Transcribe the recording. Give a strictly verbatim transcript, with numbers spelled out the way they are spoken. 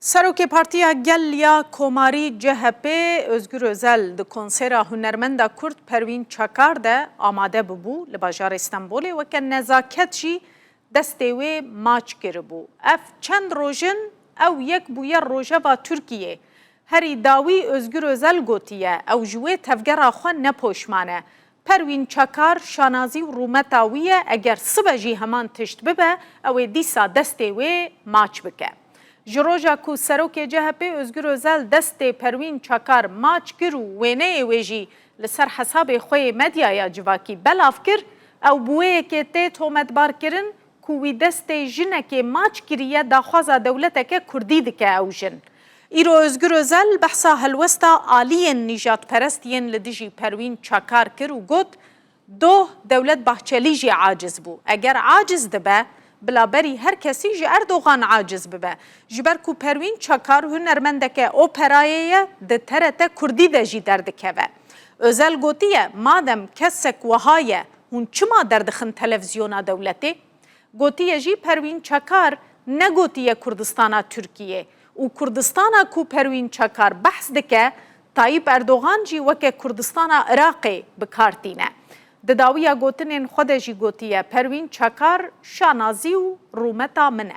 Serokê Partiya Gel ya Komarî C H P Özgür Özel di konsera hunermenda Kurd Perwîn Çakar de amade bibû li bajarê Stenbolê weke nezaket jî destê wê maç kiribû. Ev çend roj in ew yek bûye rojeva Tirkiyê. Herî dawî Özgür Özel gotiye, ew ji wê tevgera xwe ne poşman e. Perwîn Çakar şanazî û rûmeta wî ye, eger sibe jî heman tişt bibe, ew ê dîsa destê wê maç bike. Ji roja ku serokê C H P Özgür Özel destê Perwîn Çakar maç kir û wêneyê wê jî li ser hesabê xwe yê medyaya civakî belav kir, ew bi wê yekê tê tometbarkirin ku wî destê jinekê maç kiriye, daxwaza dewleteke kurdî dike ew jin. Îro Özgür Özel behsa helwesta aliyên nîjadperest yên li dijî Perwîn Çakar kir û got, Doh Dewlet Bahçelî jî aciz bû. Eger aciz dibe, bila berî her kesî ji Erdogan aciz bibe. Ji ber ku Perwîn Çakar hunermendeke operayê ye, di T R T Kurdî de jî derdikeve. Özel gotiye, madem kesek wiha ye, hûn çima derdixin televîzyona dewletê? Gotiye jî Perwîn Çakar negotiye Kurdistana Tirkiyê û Kurdistana ku Perwîn Çakar behs dike, Tayyip Erdogan jî weke Kurdistana Iraqê bi kar tîne. Di dawiya gotinên xwe de jî gotiye, Perwîn Çakar şanazî û rûmeta min e.